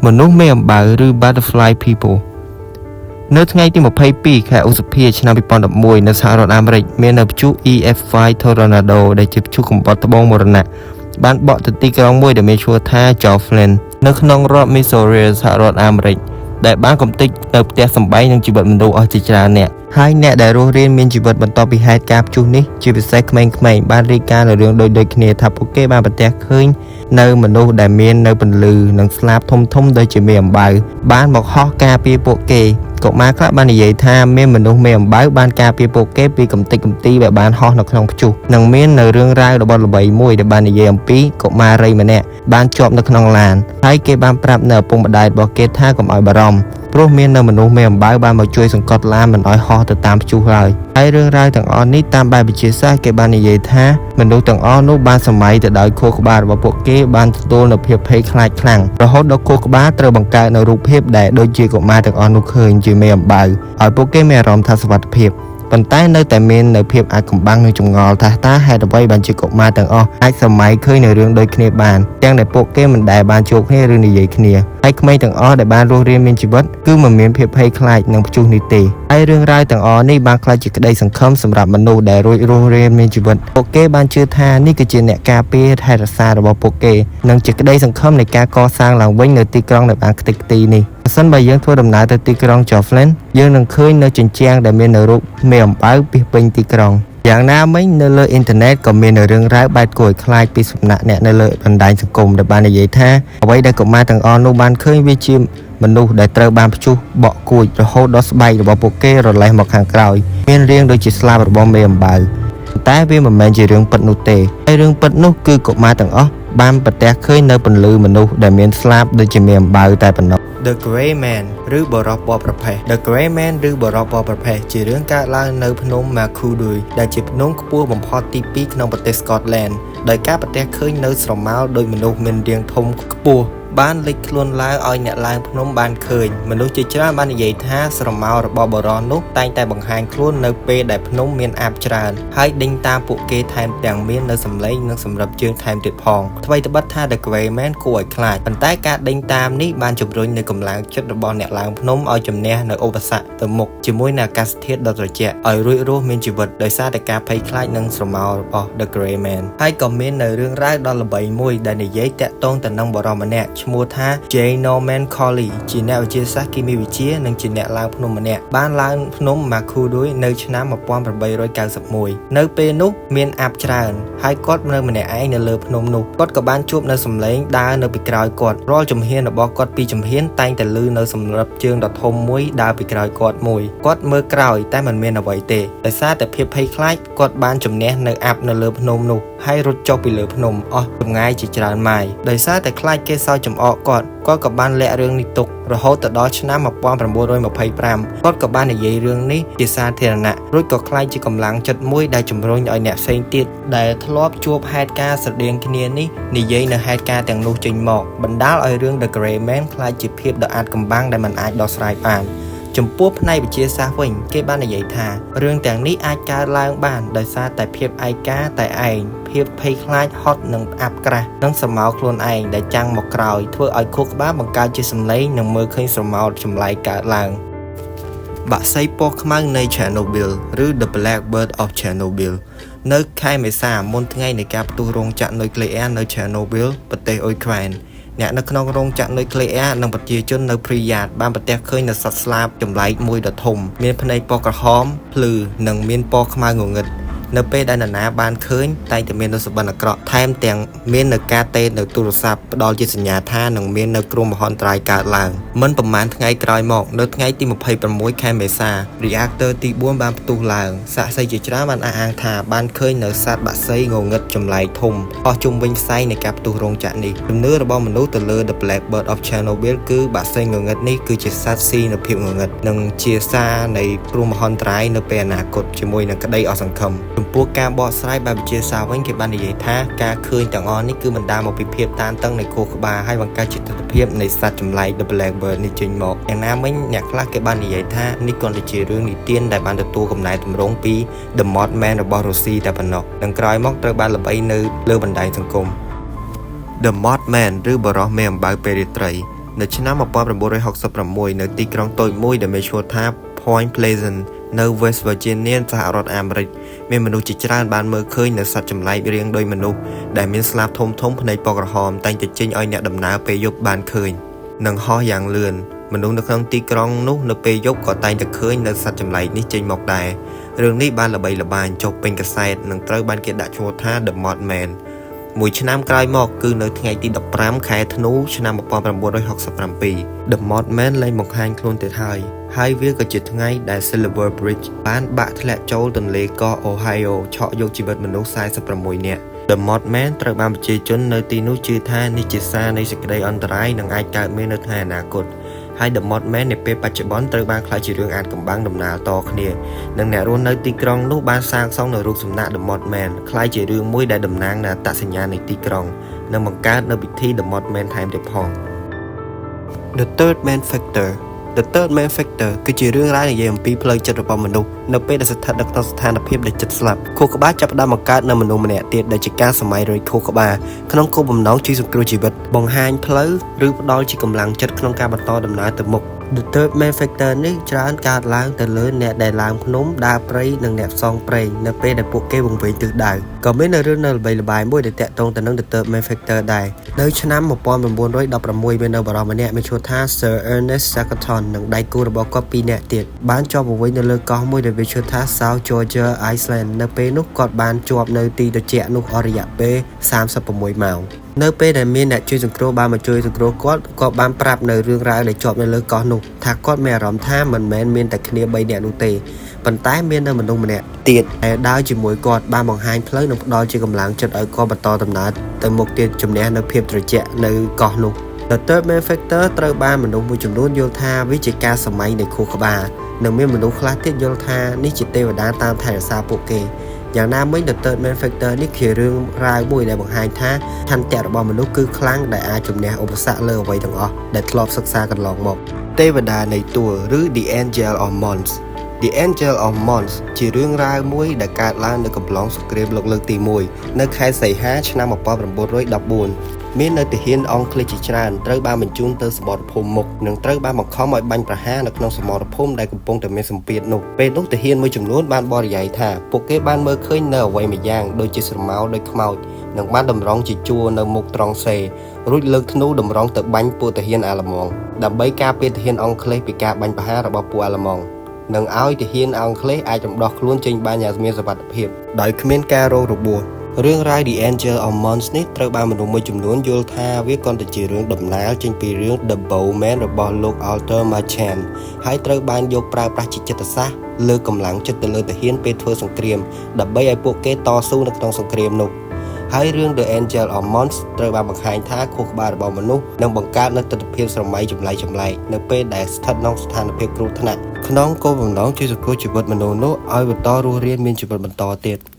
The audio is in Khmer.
មនុស្សមេអំបៅឬ Butterfly People នៅថ្ងៃទី22ខែឧសភាឆ្នាំ2011នៅសហរដ្ឋអាមេរិកមាននៅព្យុះ EF5 Tornado ដែលជាព្យុះកំបុតត្បូងមរណៈបានបក់ទៅទីក្រុងមួយដែលមានឈ្មោះថា Joplin នៅក្នុងរដ្ឋ Missouri សហរដ្ឋអាមេរិកដែលបានកំទេចនៅផ្ទះសម្បែងនិងជីវិតមនុស្សអស់ជាច្រើនអ្នកហើយអ្នកដែលរស់រានមានជីវិតបន្ទាប់ពីហេតុការណ៍ព្យុះនេះជាពិសេសក្មេងៗបានរាយការណ៍នៅរឿងដូចៗគ្នាថាពួកគេបានប្រទះឃើញនៅមនុស្សដែលមាននៅពន្លឺនិងស្លាបធំៗដូចជាមេអំបៅបានមកហោះការពារពួកគេកុមារខ្លះបាននិយាយថាមានមនុស្សមេអំបៅបានការពារពួកគេពីកំទេចកំទីដែលបានហោះនៅក្នុងព្យុះនិងមាននៅរឿងរ៉ាវដ៏ល្បីមួយដែលបាននិយាយអំពីកុមារីម្នាក់បានជាប់នៅក្នុងឡានហើយគេបានប្រាប់នៅឪពុកម្ដាយរបស់គេថាកុំឲ្យបារម្ភព្រោះមាននៅមនុស្សមេអំបៅបានមកជួយសង្កត់ឡានមិនឲ្យហោះទៅតាមព្យុះឡើយហើយរឿងរ៉ាវទាំងអស់នេះតាមបែបវិទ្យាសាស្ត្រគេបាននិយាយថាមនុស្សទាំងអស់នោះបានសម័យទៅដោយខួរក្បាលរបស់ពួកគេបានទទួលនូវភាពភ័យខ្លាចខ្លាំងរហូតដល់ខួរក្បាលត្រូវបង្កើតនូវរូបភាពដែលដូចជាកុមារទាំងអស់នោះឃើញជាមេអំបៅឲ្យពួកគេមានអារម្មណ៍ថាសុវត្ថិភាពប៉ុន្តែនៅតែមាននៅភាពអាចកំបាំងនិងចម្ងល់ថាតើហេតុអ្វីបានជាកុមារទាំងអស់អាចសម័យឃើញនៅរឿងដូចគ្នាបានទាំងដែលពួកគេមិនដែលបានជួបគ្នាឬនិយាយគ្នាហើយក្មេងទាំងអស់ដែលបានរស់រានមានជីវិតគឺមិនមានភាពភ័យខ្លាចនឹងព្យុះនេះទេហើយរឿងរ៉ាវទាំងអស់នេះបានក្លាយជាក្តីសង្ឃឹមសម្រាប់មនុស្សដែលរួចរស់រានមានជីវិតពួកគេបានជឿថានេះគឺជាអ្នកការពារថែរក្សារបស់ពួកគេនិងជាក្តីសង្ឃឹមនៃការកសាងឡើងវិញនៅទីក្រុងដែលបានខ្ទេចខ្ទីនេះប្រសិនបើយើងធ្វើដំណើរទៅទីក្រុង Joplin យើងនឹងឃើញនៅជញ្ជាំងដែលមាននៅរូបមេអំបៅពាសពេញទីក្រុងយ៉ាងណាមិញនៅលើអ៊ីនធឺណិតក៏មាននៅរឿងរ៉ាវបែបគួរឲ្យខ្លាចពីសំណាក់អ្នកនៅលើបណ្ដាញសង្គមដែលបាននិយាយថាអ្វីដែលកុមារទាំងអស់នោះបានឃើញវាជាមនុស្សដែលត្រូវបានព្យុះបក់គួចរហូតដល់ស្បែករបស់ពួកគេរលេះមកខាងក្រោយមានរាងដូចជាស្លាបរបស់មេអំបៅតែវាមិនមែនជារឿងពិតនោះទេហើយរឿងពិតនោះគឺកុមារទាំងអស់បានប្រទះឃើញនៅពន្លឺមនុស្សដែលមានស្លាបដូចជាមេអំបៅតែប៉ុណ្ណោះ The Grey Man ឬបុរសពណ៌ប្រផេះ The Grey Man ឬបុរសពណ៌ប្រផេះជារឿងកើតឡើងនៅភ្នំ Macedon ដែលជាភ្នំខ្ពស់បំផុតទី2ក្នុងប្រទេស Scotland ដោយការប្រទះឃើញនៅស្រមោលដោយមនុស្សមានរាងធំខ្ពស់បានលេចខ្លួនឡើងឲ្យអ្នកឡើងភ្នំបានឃើញមនុស្សជាច្រើនបាននិយាយថាស្រមោលរបស់បុរសនោះតែងតែបង្ហាញខ្លួននៅពេលដែលភ្នំមានអាបច្រើនហើយដេញតាមពួកគេថែមទាំងមាននៅសម្លេងនិងសម្រិបជើងថែមទៀតផងថ្វីត្បិតថា The Grey Man គួរឲ្យខ្លាចប៉ុន្តែការដេញតាមនេះបានជំរុញនូវកម្លាំងចិត្តរបស់អ្នកឡើងភ្នំឲ្យជំនះនៅឧបសគ្គទៅមុខជាមួយនឹងអាកាសធាតុដ៏ត្រជាក់ឲ្យរួចរស់មានជីវិតដោយសារតែការភ័យខ្លាចនិងស្រមោលរបស់ The Grey Man ហើយក៏មាននៅរឿងរ៉ាវដ៏ល្បីមួយដែលនិយាយតាក់ទងទៅនឹងបុរសម្នាក់ឈ្មោះថា J. Norman Collie ជាអ្នកវិទ្យាសាស្ត្រគីមីវិទ្យានិងជាអ្នកឡើងភ្នំម្នាក់បានឡើងភ្នំ Macedon នៅឆ្នាំ1891នៅពេលនោះមានអាបច្រើនហើយគាត់នៅម្នាក់ឯងនៅលើភ្នំនោះគាត់ក៏បានជួបនៅសម្លេងដើរនៅពីក្រោយគាត់រាល់ជំហានរបស់គាត់ពីរជំហានតែងតែឮនៅសម្រាប់ជើងដ៏ធំមួយដើរពីក្រោយគាត់មួយគាត់មើលក្រោយតែមិនមានអ្វីទេដោយសារតែភាពភ័យខ្លាចគាត់បានជំនះនៅអាបនៅលើភ្នំនោះហើយរត់ចុះពីលើភ្នំអស់ចម្ងាយជាច្រើនម៉ាយដោយសារតែខ្លាចគេសើចចំអកគាត់គាត់ក៏បានលាក់រឿងនេះទុករហូតទៅដល់ឆ្នាំ1925គាត់ក៏បាននិយាយរឿងនេះជាសាធារណៈរួចក៏ក្លាយជាកម្លាំងចិត្តមួយដែលជំរុញឲ្យអ្នកផ្សេងទៀតដែលធ្លាប់ជួបហេតុការណ៍ស្រដៀងគ្នានេះនិយាយនៅហេតុការណ៍ទាំងនោះចេញមកបណ្ដាលឲ្យរឿង The Grey Man ក្លាយជាភាពដ៏អាថ៌កំបាំងដែលមិនអាចដោះស្រាយបានចំពោះផ្នែកវិទ្យាសាស្ត្រវិញគេបាននិយាយថារឿងទាំងនេះអាចកើតឡើងបានដោយសារតែភាពឯកាតែឯងភាពភ័យខ្លាចហត់និងអាប់ក្រាស់និងស្រមោលខ្លួនឯងដែលចាំងមកក្រោយធ្វើឲ្យខួរក្បាលបង្កើតជាសម្លេងនិងមើលឃើញស្រមោលចម្លែកកើតឡើងបក្សីពណ៌ខ្មៅនៃ Chernobyl ឬ The Black Bird of Chernobyl នៅខែមេសាមុនថ្ងៃនៃការផ្ទុះរោងចក្រនុយក្លេអ៊ែរនៅ Chernobyl ប្រទេសអ៊ុយក្រែនអ្នកនៅក្នុងរោងចក្រនុយក្លេអ៊ែរនិងប្រជាជននៅ Pripyat បានប្រទះឃើញនូវសត្វស្លាបចម្លែកមួយដ៏ធំមានភ្នែកពណ៌ក្រហមភ្លឺនិងមានពណ៌ខ្មៅងងឹតនៅពេលដែលនរណាបានឃើញតែងតែមាននូវសុបិនអាក្រក់ថែមទាំងមាននៅការតេនៅទូរស័ព្ទផ្ដល់ជាសញ្ញាថានឹងមាននៅគ្រោះមហន្តរាយកើតឡើងមិនប្រមាណថ្ងៃក្រោយមកនៅថ្ងៃទី26ខែមេសា reactor ទី4បានផ្ទុះឡើងសាក្សីជាច្រើនបានអះអាងថាបានឃើញនៅសត្វបក្សីងងឹតចម្លែកធំអស់ជុំវិញផ្សែងនៃការផ្ទុះរោងចក្រនេះជំនឿរបស់មនុស្សទៅលើ The Black Bird of Chernobyl គឺបក្សីងងឹតនេះគឺជាសត្វស៊ីនៅភាពងងឹតនិងជាសារនៃគ្រោះមហន្តរាយនៅពេលអនាគតជាមួយនឹងក្តីអស់សង្ឃឹមចំពោះការបកស្រាយបែបវិទ្យាសាស្ត្រវិញគេបាននិយាយថាការឃើញទាំងអស់នេះគឺបណ្ដាលមកពីភាពតានតឹងនៃខួរក្បាលហើយបង្កើតជាទស្សនវិជ្ជានៃសត្វចម្លែក The Black Bird នេះចេញមកយ៉ាងណាមិញអ្នកខ្លះគេបាននិយាយថានេះគ្រាន់តែជារឿងនិទានដែលបានទទួលកំណែទម្រង់ពី The Mothman របស់រុស្ស៊ីតែប៉ុណ្ណោះនិងក្រោយមកត្រូវបានល្បីនៅលើបណ្ដាញសង្គម The Mothman ឬបុរសមេអំបៅពេលរាត្រី នៅឆ្នាំ1966នៅទីក្រុងតូចមួយដែលមានឈ្មោះថា Point Pleasant នៅ West Virginia សហរដ្ឋអាមេរិកមានមនុស្សជាច្រើនបានមើលឃើញនៅសត្វចម្លែករាងដូចមនុស្សដែលមានស្លាបធំធំភ្នែកពណ៌ក្រហមតែងតែចេញឲ្យអ្នកដំណើរពេលយប់បានឃើញនិងហោះយ៉ាងលឿនមនុស្សនៅក្នុងទីក្រុងនោះនៅពេលយប់ក៏តែងតែឃើញនៅសត្វចម្លែកនេះចេញមកដែររឿងនេះបានល្បីល្បាញចុះពេញកាសែតនិងត្រូវបានគេដាក់ឈ្មោះថា The Mothman មួយឆ្នាំក្រោយមកគឺនៅថ្ងៃទី15ខែធ្នូឆ្នាំ1967 The Mothman លែងបង្ហាញខ្លួនទៀតហើយហើយវាក៏ជាថ្ងៃដែល Silver Bridge បានបាក់ធ្លាក់ចូលទន្លេកោះ Ohio ឆក់យកជីវិតមនុស្ស46នាក់ The Mothman ត្រូវបានប្រជាជននៅទីនោះជឿថានេះជាសារនៃសេចក្តីអន្តរាយនឹងអាចកើតមាននៅថ្ងៃអនាគតហើយ The Mothman នាពេលបច្ចុប្បន្នត្រូវបានក្លាយជារឿងអាថ៌កំបាំងដំណាលតគ្នានិងអ្នករស់នៅទីក្រុងនោះបានសាងសង់នៅរូបសំណាក The Mothman ក្លាយជារឿងមួយដែលតំណាងនូវអត្តសញ្ញាណនៃទីក្រុងនិងបង្កើតនូវពិធី The Mothman ថែមទៀតផង The Third Man Factor The Third Man Factor គឺជារឿងរ៉ាវនិយាយអំពីផ្លូវចិត្តរបស់មនុស្សនៅពេលដែលស្ថិតនៅក្នុងស្ថានភាពដែលជិតស្លាប់ខួរក្បាលចាប់ផ្ដើមបង្កើតនូវមនុស្សម្នាក់ទៀតដែលជាការសម័យរយខួរក្បាលក្នុងគោលបំណងជួយសង្គ្រោះជីវិតបង្ហាញផ្លូវឬផ្ដល់ជាកម្លាំងចិត្តក្នុងការបន្តដំណើរទៅមុខ The Third Man Factor នេះច្រើនកើតឡើងទៅលើអ្នកដែលឡើងភ្នំដើរព្រៃនិងអ្នកផ្សងព្រេងនៅពេលដែលពួកគេវង្វេងទិសដៅក៏មាននៅរឿងនៅល្បីល្បាញមួយដែលទាក់ទងទៅនឹង The Third Man Factor ដែរនៅឆ្នាំ1916មាននៅបុរសម្នាក់មានឈ្មោះថា Sir Ernest Shackleton និងដៃគូរបស់គាត់ពីរនាក់ទៀតបានជាប់វង្វេងនៅលើកោះមួយដែលវាឈ្មោះថា South Georgia Island នៅពេលនោះគាត់បានជាប់នៅទីត្រជាក់នោះអស់រយៈពេល36ម៉ោងនៅពេលដែលមានអ្នកជួយសង្គ្រោះបានមកជួយសង្គ្រោះគាត់គាត់បានប្រាប់នៅរឿងរ៉ាវដែលជាប់នៅលើកោះនោះថាគាត់មានអារម្មណ៍ថាមិនមែនមានតែគ្នា3នាក់នោះទេប៉ុន្តែមាននៅមនុស្សម្នាក់ទៀតដែលដើរជាមួយគាត់បានបង្ហាញផ្លូវនិងផ្ដល់ជាកម្លាំងចិត្តឲ្យគាត់បន្តដំណើរទៅមុខទៀតជំនះនៅភាពត្រជាក់នៅកោះនោះ The Third Man Factor ត្រូវបានមនុស្សមួយចំនួនយល់ថាវាជាការសម័យនៃខួរក្បាលនិងមានមនុស្សខ្លះទៀតយល់ថានេះជាទេវតាតាមថែរក្សាពួកគេយ៉ាងណាមិញ The Third Man Factor នេះជារឿងរ៉ាវមួយដែលបង្ហាញថាឆន្ទៈរបស់មនុស្សគឺខ្លាំងដែលអាចជំនះឧបសគ្គលើអ្វីទាំងអស់ដែលធ្លាប់សិក្សាកន្លងមកទេវតានៃទួលឬ The Angel of Mons The Angel of Mons ជារឿងរ៉ាវមួយដែលកើតឡើងនៅកំឡុងសង្គ្រាមលោកលើកទី1នៅខែសីហាឆ្នាំ1914មាននៅទាហានអង់គ្លេសជាច្រើនត្រូវបានបញ្ជូនទៅសមរភូមិមុខនិងត្រូវបានបង្ខំឲ្យបាញ់ប្រហារនៅក្នុងសមរភូមិដែលកំពុងតែមានសម្ពាធនោះពេលនោះទាហានមួយចំនួនបានបរិយាយថាពួកគេបានមើលឃើញនៅអ្វីម្យ៉ាងដូចជាស្រមោលដូចខ្មោចនិងបានតម្រង់ជាជួរនៅមុខត្រង់សេរួចលើកធ្នូតម្រង់ទៅបាញ់ពួកទាហានអាល្លឺម៉ង់ដើម្បីការពារទាហានអង់គ្លេសពីការបាញ់ប្រហាររបស់ពួកអាល្លឺម៉ង់និងឲ្យទាហានអង់គ្លេសអាចរំដោះខ្លួនចេញបានយ៉ាងមានសុវត្ថិភាពដោយគ្មានការរងរបួសរឿងរ៉ាវ The Angel of Mons នេះត្រូវបានមនុស្សមួយចំនួនយល់ថាវាគ្រាន់តែជារឿងដំណាលចេញពីរឿង The Bowman របស់លោក Arthur Machen ហើយត្រូវបានយកប្រើប្រាស់ជាចិត្តសាស្ត្រលើកកម្លាំងចិត្តទៅលើទាហានពេលធ្វើសង្គ្រាមដើម្បីឲ្យពួកគេតស៊ូនៅក្នុងសង្គ្រាមនោះហើយរឿង The Angel of Mons ត្រូវបានបង្ហាញថាខួរក្បាលរបស់មនុស្សនឹងបង្កើតនូវទិដ្ឋភាពស្រមៃចម្លែកចម្លែកនៅពេលដែលស្ថិតក្នុងស្ថានភាពគ្រោះថ្នាក់ក្នុងគោលបំណងជួយសង្គ្រោះជីវិតមនុស្សនោះឲ្យបន្តរស់រានមានជីវិតបន្តទៀត។